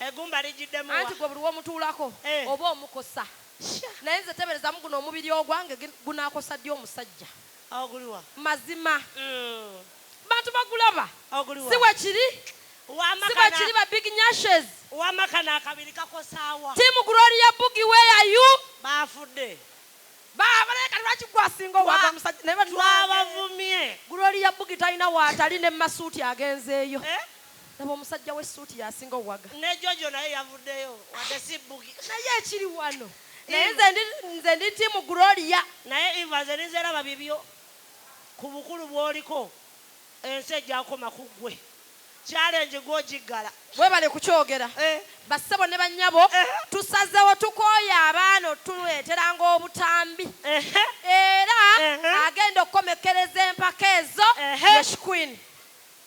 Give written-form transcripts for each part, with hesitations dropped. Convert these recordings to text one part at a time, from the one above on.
Egumba lijiddemu. Anti gwe buli womutuulako Eh. oba omukosa. Naye nze teberezamu guno omubiri ogwange gunakosa ddi omusajja? Oguliwa? Mazima. Bantu bagulaba. Oguliwa? Si bwe kiri? Wama Si bwe kana kiri ba big nyashes? Wama kana akabiri kakosaawa. Team Gloria Boogie, where are you? Bafudde. Babaleka lwaki gwasinga owaga omusajja naye Twabavumye. Gloria Boogie talina waatali ne masuuti agenzeeyo. Eh? Laba omusajja w'essuuti yasinga owaga. Ne Jojo naye yavuddeyo wadde si Boogie. Naye ekiri wano. Naye nze ndi team Gloria. Naye Eva, nze nizeraba bibyo ku bukulu bw'oliko, ensi ejja kukoma ku ggwe. Challenge gw'ogiggala. Webale kukyogera. Eh. Bassebo ne bannyabo, Eh. tusazeewo tukooye abaana otuleeteranga obutambi. Era agenda okukomekkereza empaka ezo ye Queen.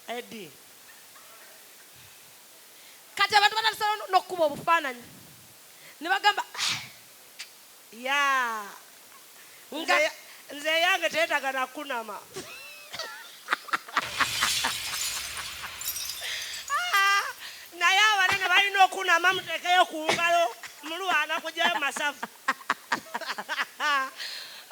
Eddie. Kati abantu batandise n'okkuba obufaananyi ne bagamba, "Ah, Ya. Nze yange teetaaga nakunama. Ah, naye abanene balina okunama, muteekeyo ku ngalo mulwana kugyayo masavu.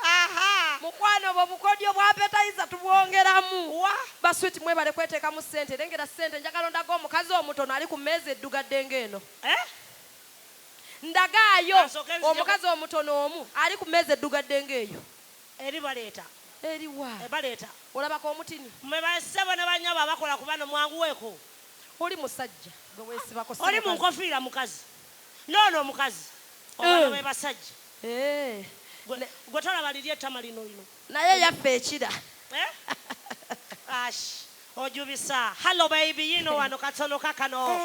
Aha. Mukwano, obwo obukodyo bwa appetizer tubwongeramu. Wa? Baswiti, mwebale kweteekamu ssente. Lengera ssente. Njagala ondaga omukazi omutono ali ku mmeeza eddugadde ng'eno. Eh? Ndagaayo Kasooke nzije omukazi omutono omu ali ku mmeeza eddugadde ng'eyo. Eri baleeta. Eriwa? Baleeta. Olabako omutini? Mwe bassebo ne bannyabo abakola ku bano, mwanguweeko. Oli musajja gwe weesibako, si Oli mu mukazi. nkofiira mukazi, noono omukazi obano be basajja. Eh. Gwe tolaba liri ettama lino lino? Naye yaffe ekira. Eh? Ash, ojubisa. Hello baby, yino wano katono kakano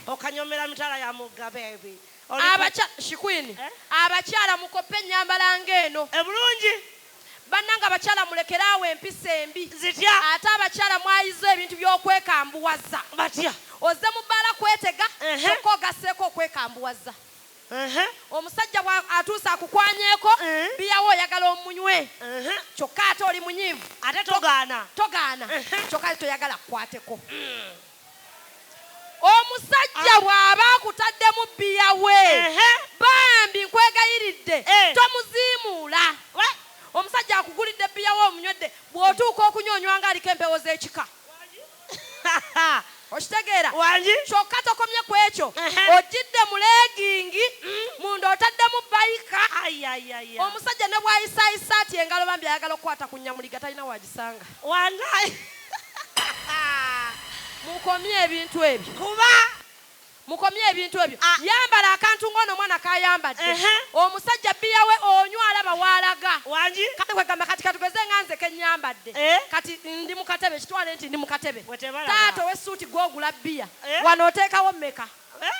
okanyomera mitala ya mugga, baby. Shikwini, Eh? abakyala mukope ennyambala ng'eno. Ebulungi. Bannanga abakyala, mulekeraawo empisa embi. Zitya? Ate abakyala mwayiza ebintu by'okwekambuwaza. Batya? Ozze mu bbaala kwetega, kyokka ogasseeko okwekambuwaza. Omusajja bwa atuuse akukwanyeeko, biyawo oyagala omunywe, kyokka ate oli munyiivu. Ate togaana. Togaana, kyokka ate toyagala kukwateko. Omusajja bw'aba akutaddemu bbiya we, bambi nkwegayiridde, tomuziimuula. Omusajja akugulidde bbiya we, omunywedde, bw'otuuka okunywa, onywanga aliko empewo z'ekika. Okitegeera? Wangi. Kyokka tokomye ku ekyo. Ojjidde mu legging, munda otaddemu biker. Ayayaya. Omusajja ne bw'ayisaayisa ati engalo, bambi ayagala okukwata ku nyamuliga, talina wagisanga. Wallahi. Mukomye ebintu ebyo. Kuba Mukomye ebintu ebyo. Ah. Yambala akantu ng'ono omwana kayambadde. Omusajja bbiya we onywa, alaba waalaga. Wangi. Kati kwegamba kati katugeze nga nze kenyambadde. Eh? Kati ndi mu katebe, kitwale nti ndi mu katebe. Bwe tebalaba. Taata ow'essuuti gw'ogula bbiya, Eh? wano oteekawo mmeka? Eh?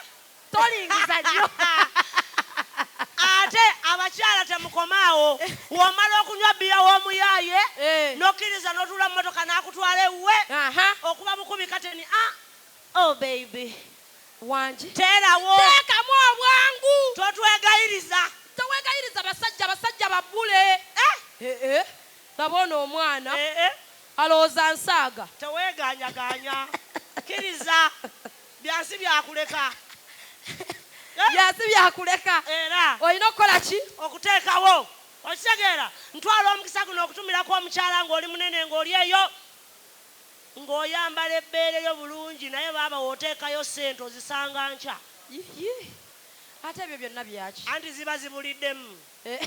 Tolingiza nnyo. Ate abakyala temukomaawo. Womala okunywa bbiya w'omuyaaye, n'okkiriza n'otuula mu motoka n'akutwala ewuwe, okuba bukubi kateni, ah, oh baby. Wangi. Teerawo. Teekamu obwangu. Totwegayiriza. Towegayiriza basajja, basajja babbule. Eh? Eh, eh. Laba ono omwana, Eh, eh. alowooza nsaaga. Teweeganyaganya, kkiriza byansi byakuleka. Eh? Byasi byakuleka. Era olina okukola ki? Okuteekawo. Okitegeera? Ntwala omukisa guno okutumirako omukyala ng'oli munene, ng'oli eyo ng'oyambala ebbeere lyo bulungi, naye baaba wooteekayo ssente ozisanga nkya. Yiyi. Ate ebyo byonna byaki? Anti ziba zibuliddemu. Eh.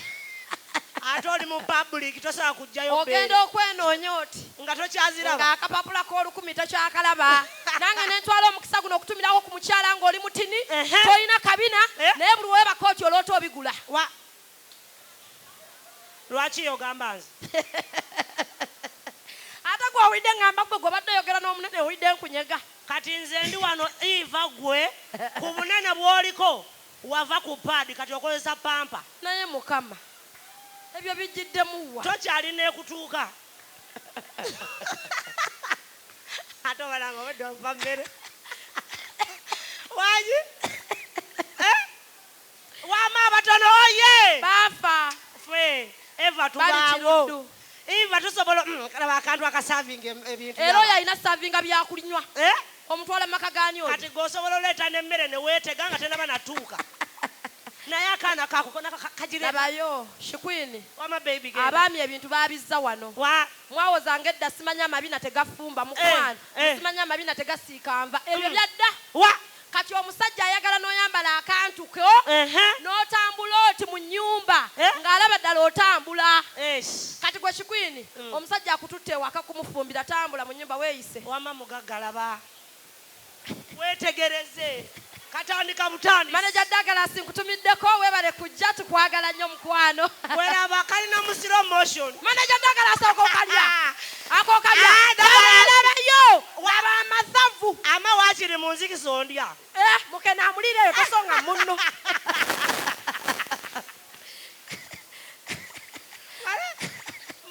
Ate oli mu public, tosobola kuggyayo Ogenda bbeere. okwenoonya oti Nga tokyaziraba. Ng'akapapula k'olukumi tokyakalaba. Nange nentwala omukisa guno okutumirako ku mukyala ng'oli mutini, tolina kabina, Eh. naye buli weebaka oti oloota obigula. Wa lwaki ogamba nze? Ate gwe owulidde ngamba gwe gwobadde oyogera n'omunene, owulidde nkunyega. Kati nze ndi wano, Eva, gwe ku bunene bw'oliko wava ku pad, kati okozesa pamper. Naye Mukama, ebyo bijjiddemu wa? Tokyalina ekutuuka. Ate obalanga obedde ova mmere. Wangi. Eh? Wama abatono oye. Baafa. Ffe Eva Bali tubaawo. kiruddu. Eva tusobola, laba akantu akasavinga ebintu Era byaba. oyo alina savinga byakulinywa. Eh? Omutwala mu maka g'ani oyo? Kati gwe osobola oleeta n'emmere ne weetega nga tenaba natuuka. Naye akaana kako kona kagire. Labayo She Queen. Wama baby genda. Abaami ebintu babizza wano. Wa Mwawozanga edda simanya amabina tegafumba mukwano. Simanya amabina tegasiika nva. Ebyo byadda. Wa Kati omusajja ayagala n'oyambala akantu ko n'otambula oti mu nnyumba ng'alaba ddala otambula. Kati gwe She Queen, omusajja akututte ewaka kumufumbira, tambula mu nnyumba weeyise. Wama mugaggalaba. Weetegereze. Katandika butandisi. Manager Douglas, nkutumiddeko, weebale kujja, tukwagala nnyo mukwano. Weraba kalina mu slow motion. Manager Douglas, ako kalya. Ako kalya. Ah, Douglas. Labayo. Laba amasavu. Ama waakiri mu nzikiza ondya. Mukene amuliireyo tosonga munno.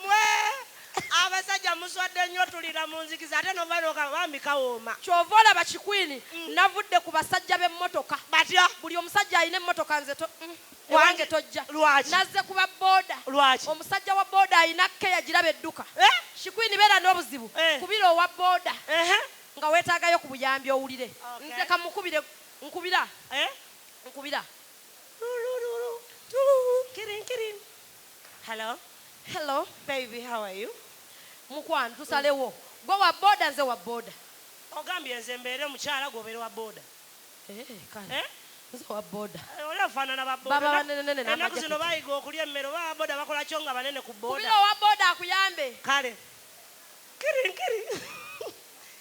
Mwe abasajja muswadde nnyo, tulira mu nzikiza ate nova bambi kawooma. Ky'ova olaba She Queen, navudde ku basajja b'emmotoka. Batya? Buli omusajja alina emmotoka nze ewange tojja. Lwaki? Nazze kuba booda. Lwaki? Omusajja wa booda alina keya giraba edduka. She Queen, beera n'obuzibu. Kubira owa booda nga weetaagayo ku buyambi owulire. Nze kamukubire, nkubira. Nkubira. Lulululu. Kirin, kirin. Hello. Hello. Baby, how are you? Mukwano, tusalewo. Gwe wa booda, nze wa booda. Ogambye nze mbeere mukyala, gw'obeere wa booda. Kale. Eh? Nze wa booda. Oli afaanana ba booda. Baba banene Ennaku n'amajaketi. zino bayiga okulya emmere, oba ba booda bakola kyo nga banene ku booda. Kubira owa booda akuyambe. Kale. Kirin, kirin.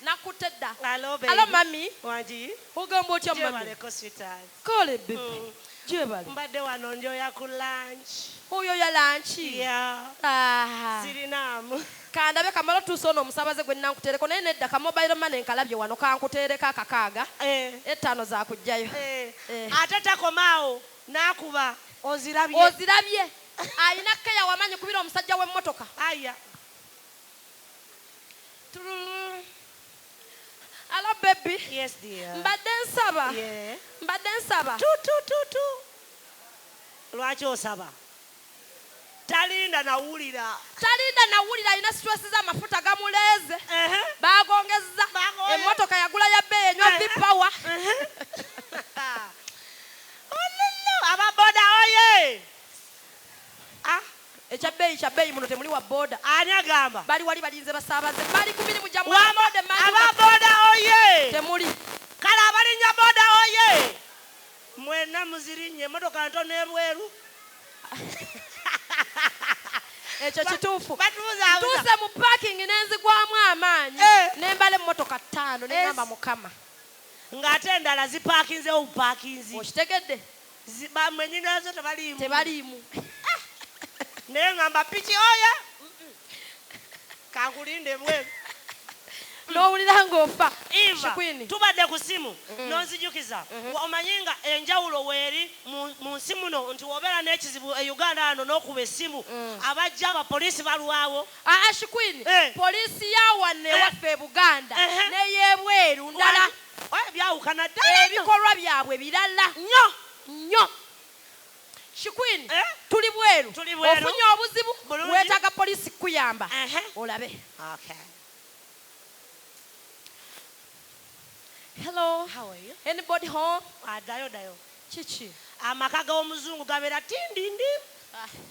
Nakutte dda. Hello, baby. Hello, mami. Wangi. Ogamba otya, mami? Gyebaleko, sweetheart. Kale, baby. Gyebale. Mbadde wano njoya ku lunch. Oyo ya lunch. Yeah. Ah. Sirinaamu. Kandabe kamala otuusa ono omusabaze gwe nnankuteereko, naye nedda ka mobile money nkalabye wano, kankuteereko akakaaga. 5 zaakugjayo. Ate takomaawo n'akuba ozirabye. Ozirabye. Alina keya wamanyi, kubira omusajja w'emmotoka. Aya. Hello, baby. Yes, dear. Mbadde nsaba. Yeah. Mbadde nsaba. Tu, tu, tu, tu. Lwaki osaba? Talinda nawulira. Talinda nawulira, alina stress z'amafuta gamuleeze. Bagongezza. Bagongezza. Emmotoka yagula ya bbeeyi, enywa V-Power. Ololo, ababoda oye. Ekya bbeeyi, kya bbeeyi muno, temuli wa boda. Ani agamba? Bali wali balinze basaabaze. Bali ku mirimu gyammwe. Wama, Boda emmanju ababoda oye. Temuli. Kale abalinnya boda oye. Mwenna muzirinnye, emmotoka ntono ebweru. Ekyo kituufu. Batubuuzaabuuza. Ntuuse mu parking n'enzigwamu amaanyi. Ne mbala emmotoka 5 ne ŋŋamba Mukama. Ng'ate endala zipaakinzeewo bupaakinzi. Okitegedde? Bamwenyi nazo tebaliimu. Tebaliimu. Naye ŋŋamba piki oye. Kankulinde ebweru. N'owulira ng'ofa. Eva, She Queen. tubadde ku ssimu n'onzijukiza. Omanyi nga enjawulo weeri mu nsi muno nti wobeera n'ekizibu e Uganda wano n'okuba essimu, abajja abapoliisi balwawo. Aa, She Queen, poliisi ya wano ewaffe e Buganda n'ey'ebweru ndala. Byawukana ddala nnyo. Ebikolwa byabwe birala. Nnyo. Nnyo. She Queen, tuli bweru. Tuli bweru. Ofunye obuzibu, Bulungi. weetaaga poliisi kukuyamba. Olabe. Okay. Hello. How are you? Anybody home? Addayo, ddayo. Kiki? Amaka g'omuzungu gabeera tindindi.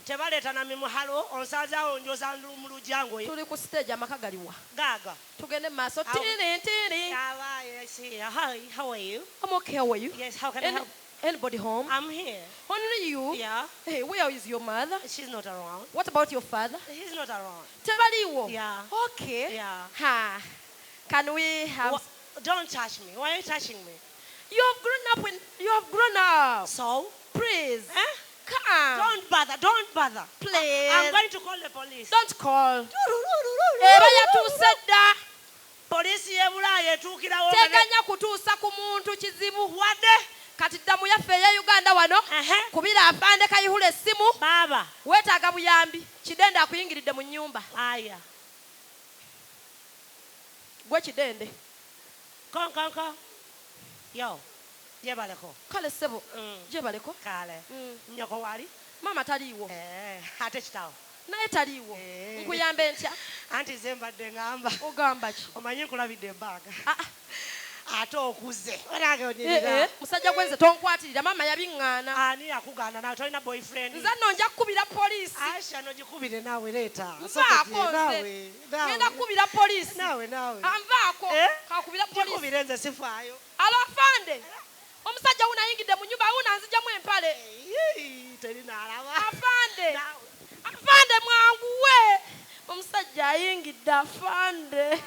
Tebaleeta na mimuhalo, onsanzaawo njoza mu lugya ngoye. Tuli ku stage, amaka galiwa? Gaaga. Tugende mu maaso. Awo. Tiri, tiri. Awa, yes, yeah. Hi, how are you? I'm okay, how are you? Yes, how can I help? Anybody home? I'm here. Only you? Yeah. Hey, where is your mother? She's not around. What about your father? He's not around. Tebaliwo? Yeah. Okay. Yeah. Ha. Can we have... Don't touch me. Why are you touching me? You have grown up when you have grown up. So? Please. Eh? Come. Don't bother. Don't bother. Please. I'm going to call the police. Don't call. Eba yatuuse dda. Poliisi y'e Bulaaya etuukirawo. Teganya kutuusa ku muntu kizibu. Wadde. Kati ddamu yaffe eya Uganda wano. Kubira afande Kayihura essimu. Baaba. Weetaaga buyambi. Kidende akuyingiridde mu nnyumba. Aya. Gwe Kidende. Kon, kon, kon. Yo. Gyebaleko. Kale ssebo. Gyebaleko. Kale. Nnyoko wali? Maama taliiwo. Ate kitaawo? Naye taliiwo. Nkuyambe ntya? Anti nze mbadde ŋŋamba. Ogamba ki? Omanyi nkulabidde ebbanga. Ate okuze. Olange Eh, onyirira. eh, musajja gwenze tonkwatirira, maama yabiŋŋaana. Ani yakugaana? Nawe tolina boyfriend? Nze nno nja kukubira poliisi. Aisha, nogikubire naawe, leeta. Nvaako nze. Naawe. Ngenda kukubira poliisi. Naawe, naawe. Anvaako. Eh? Kakubira poliisi. Gikubire, nze sifaayo. Alo, afande, omusajja wuno ayingidde mu nyumba, wuno anzijamu empale. Ii, terinaalaba. Afande. Naawe. Afande, mwanguwe, omusajja ayingidde. Afande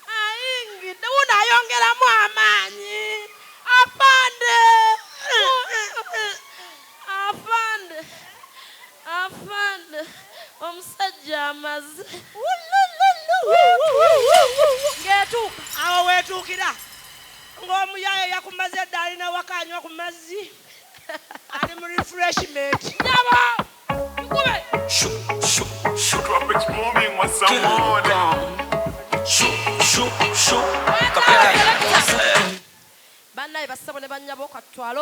ayingidde, wuno ayongeramu amaanyi. Afande, afande, afande, omusajja amaze ng'etuuka. Awo weetuukira ng'omuyaye yakumaze edda, alina waka, anywa ku mazzi, ali mu refreshment. Nyabo, nkube. Shoot, shoot, shoot. Tropics booming, what's some more? Shoot, shoot, shoot. Bannaye, bassabo ne bannyabo, katutwale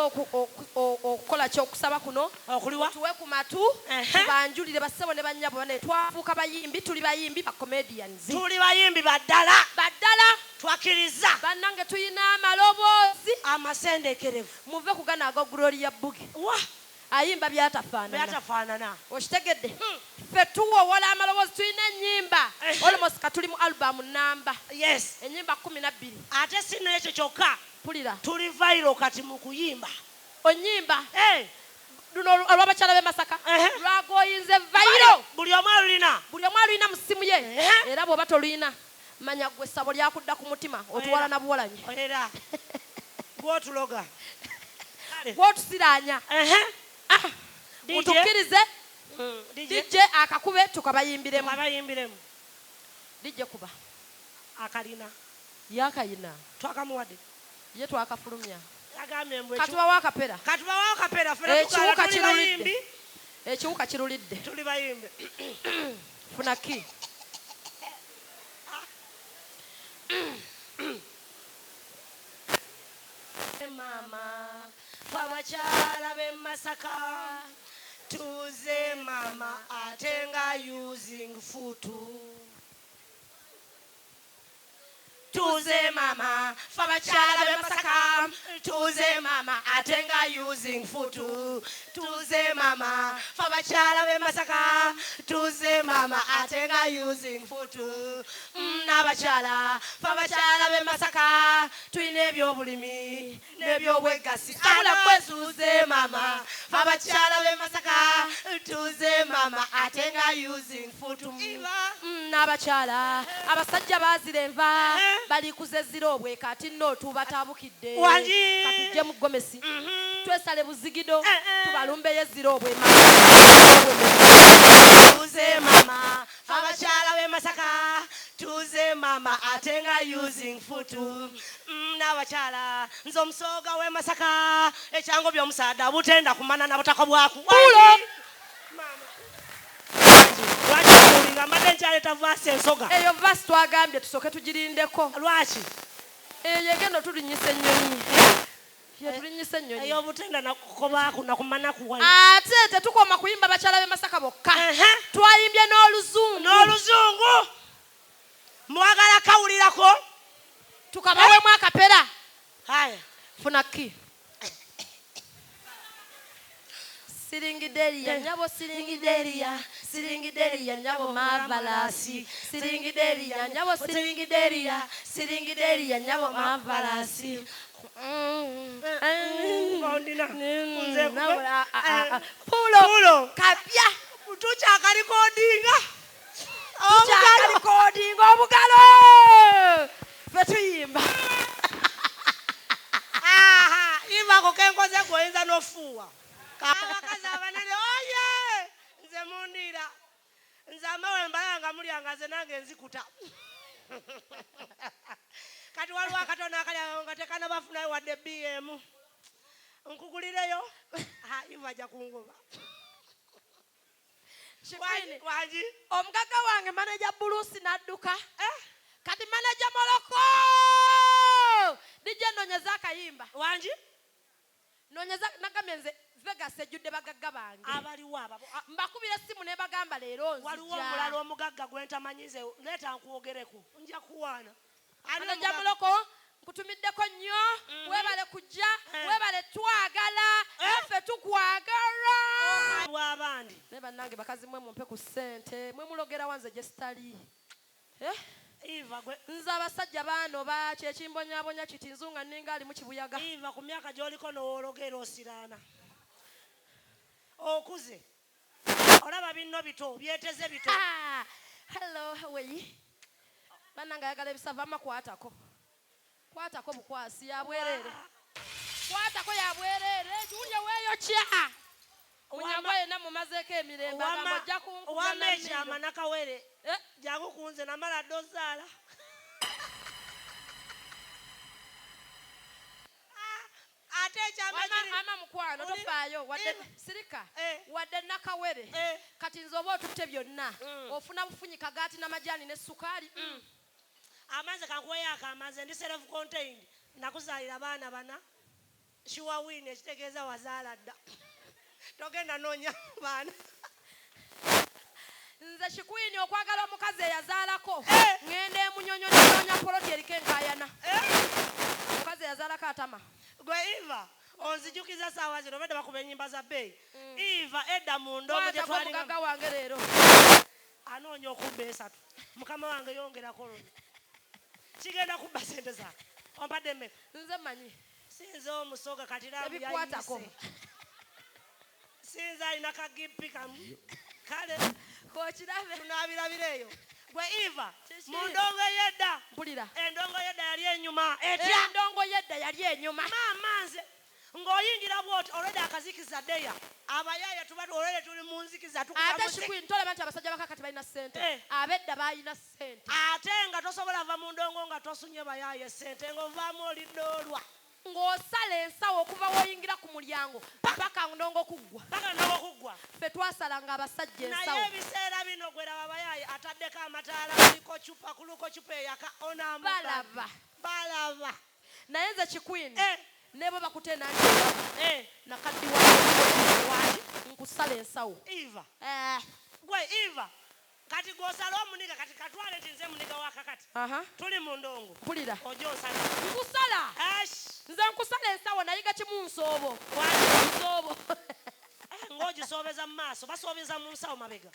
okukola ki, okusaba kuno. Okuliwa? Tuwe ku matu. Ehe. Tubanjulire, bassabo ne bannyabo. Bane twafuuka bayimbi, tuli bayimbi, ba comedians. Tuli bayimbi baddala. Baddala. Twakkiriza. Bannange, tulina amaloboozi amasendeekerevu. Muve ku gano aga Gloria Bugie. Wa? Ayimba byatafaanana. Byatafaanana. Okitegedde? Ffe tuwowola amaloboozi, tulina ennyimba. Ehe. Almost katuli mu album namba. Yes. Ennyimba 12. Ate si n'ekyo kyokka. Pulira. Tuli viral kati mu kuyimba. Onyimba Eh, luno olw'abakyala b'e Masaka Ehe. lwagoyinze viral. Buli omu alulina. Buli omu alulina mu ssimu ye. Ehe. Era bw'oba tolulina, manya gwe essabo lyakudda ku mutima, otuwala na buwalanyi. Era gwotuloga. Kale. Gwotusiraanya. Ehe. Ah, DJ? mutukkirize. DJ. DJ akakube, tukabayimbiremu. Abayimbiremu. DJ, kuba. Akalina. Yakayina. Twakamuwadde. Ye twakafulumya. Agambye mbu Katubawo akapera. Katubawo akapera fena. Ekiwuka Tugala tuli kirulidde. bayimbi. Ekiwuka kirulidde. Tuli bayimbi. Funa ki. Mama, abakyala b'e Masaka tuze mama, ate nga using futu. Tuze mama, fe abakyala b'e Masaka tuze mama, ate nga using futu. Tuze mama, fe abakyala b'e Masaka tuze mama, ate nga using futu. N'abakyala, fe abakyala b'e Masaka tulina ebyobulimi n'ebyobweggasi. Sabula. Gwe tuze mama, fe abakyala b'e Masaka tuze mama, ate nga using futu. N'abakyala, abasajja baazira enva, balikuza ezira obweka, ati nno tubatabukidde. Wangi. Katujje mu gomesi, twesale buzigido. Eh, eh. Tubalumbeyo ezira obwema. Tuze mama, fe abakyala b'e Masaka tuze mama, ate nga using futu. N'abakyala, nze omusooga w'e Masaka, ekyango by'omusaada butenda kumana na butaka bwaku. Pulo. Mama. Lwaki obulinga? Mbadde nkyaleeta verse ensoga. Eyo verse twagambye tusooke tugirindeko. Lwaki? Eyo egenda otulinyisa ennyonyi, yetulinyisa ennyonyi. Ey'obutenda nakukobaku nakumana kuwa. Ate tetukoma kuyimba bakyala b'e Masaka bokka. Twayimbye n'oluzungu. N'oluzungu mwagala kawulirako? Tukabawemu akapera. Haya. Funa ki. Siringideriya nyabo, siringideriya, siringideriya nyabo, mavalasi. Siringideriya nyabo, siringideriya, siringideriya nyabo, mavalasi. Ondina. Nze Pulo. Pulo. Kapya. Tukyakalikodinga. Tukyakalikodinga obugalo, fe tuyimba. Ivako kenkoze, gwoyinza n'ofuuwa abakazi abanene oye. Nze mundiira, nze amawe mbala nga mulya nga nze nange nzikuta. Kati waliwo akatono akali awo nga tekanabafunayo wadde bm, nkugulireyo. Iva ajja kungoba. Kikwini. Wangi. Omugagga wange manager Bulusi n'adduka. Eh? Kati manager Moloko, dijja nonyeza akayimba. Wangi. Nonyeza, nagambye nze Vegas ejjudde bagagga bange. Abaliwo ababo. Mbakubira essimu ne bagamba leero Waliwo nzija. omulala omugagga gwe ntamanyize, leeta nkwogereko, nja kuwaana. Ani Manager omugagga? Moloko, Nkutumiddeko nnyo, webale kujja, webale twagala, naffe tukwagala. Bw'abandi. Naye bannange bakazi mwe mumpe ku ssente, mwe mulogera wanze gye sitali. Eva gwe Nze abasajja baanoba, kyekimbonyabonya kiti nzunga nninga alimu kibuyaga. Eva ku myaka gy'oliko n'owoologera osiraana. Okuze. Olaba binno bito, byeteze bito. Ah, hello, how are you? Bannange ayagala ebisava amakwatako. Kwatako bukwasi ya bwereere. Kwatako ya bwereere, kiwulye weeyokya. Munyagwa yenna mumazeeko emirembe, agamba ojja kunkuba Wamma na ekyama mmiro. nakawere. Jangu kunze namala dda ozaala. Ate ekyama kiri Ama mukwano, Oli tofaayo, wadde Eva. sirika, wadde nakawere. Kati nze oba otutte byonna, ofuna bufunyi kagaati n'amajaani ne ssukaali. Amazzi kankuweyo akamazzi, ndi self contained. Nakuzaalira abaana bana. Sure win ekitegeeza wazaala dda. Togenda noonya baana. Nze Shikwini okwagala omukazi eyazaalako, ŋŋenda emunyonyo nenoonya poloti eriko enkaayana. Omukazi eyazaalako atama. Gwe Eva, onzijukiza ssaawa zino obadde bakuba ennyimba za bbeeyi. Eva edda mu ndongo gye Kwatako twalinga omugagga wange leero. Anoonya okubba esatu. Mukama wange yongerako luno. Kigenda kubba ssente zange. Ompadde mmeka? Nze mmanyi. Sinze omusoga kati laavu Ebikwatako. yayise. Sinze alina kagipi kamu. Kale. K'okirabe. Tunaabirabira eyo. Gwe Eva, Kiki? mu ndongo ey'edda. Mpulira. Endongo y'edda yali enyuma. Etya? Endongo y'edda yali enyuma. Maama nze ng'oyingira bw'oti olwedde akazikiza ddeya. Abayaaya tuba olwedde tuli mu nzikiza tukuba Ate muziki. Shikwini tolaba nti abasajja bakakati balina ssente. Ab'edda baalina ssente. Ate nga tosobola va mu ndongo nga tosunye bayaaya ssente ng'ovaamu olidde olwa. Ng'osala ensawo okuva w'oyingira ku mulyango paka ndongo kuggwa. Paka ndongo kuggwa. Ffe twasalanga abasajja Naye ensawo. ebiseera bino gwe laba abayaaya ataddeko amataala kuliko cupa, kuliko cupa eyaka onaamuba. Balaba. Balaba. Naye nze Shikwini, ne bwe bakute nange nakaddiwa Lwaki? Nkusala ensawo. Eva. Gwe Eva, kati gw'osala omuniga kati katwale nti nze muniga wa kakati. Tuli mu ndongo. Mpulira. Ojja onsala. Nkusala. Ash. Nze nkusala ensawo nayiga kimu nsoobo. Lwaki? Nsoobo. Ng'ogisoobeza mu maaso, basoobeza mu nsawo mabega.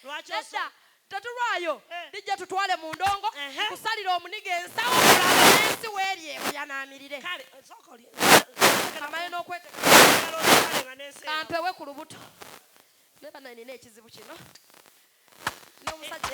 Lwaki Nedda, tetulwayo. Lijja tutwale mu ndongo, nkusalire omuniga ensawo, n'ensi weeri ekuyanaamirire. Kale, sooka olye. Kamale n'okwetegeka. Njagala osale nga n'ensi eno. Kampewe ku lubuto. Naye bannange nina ekizibu kino. N'omusajja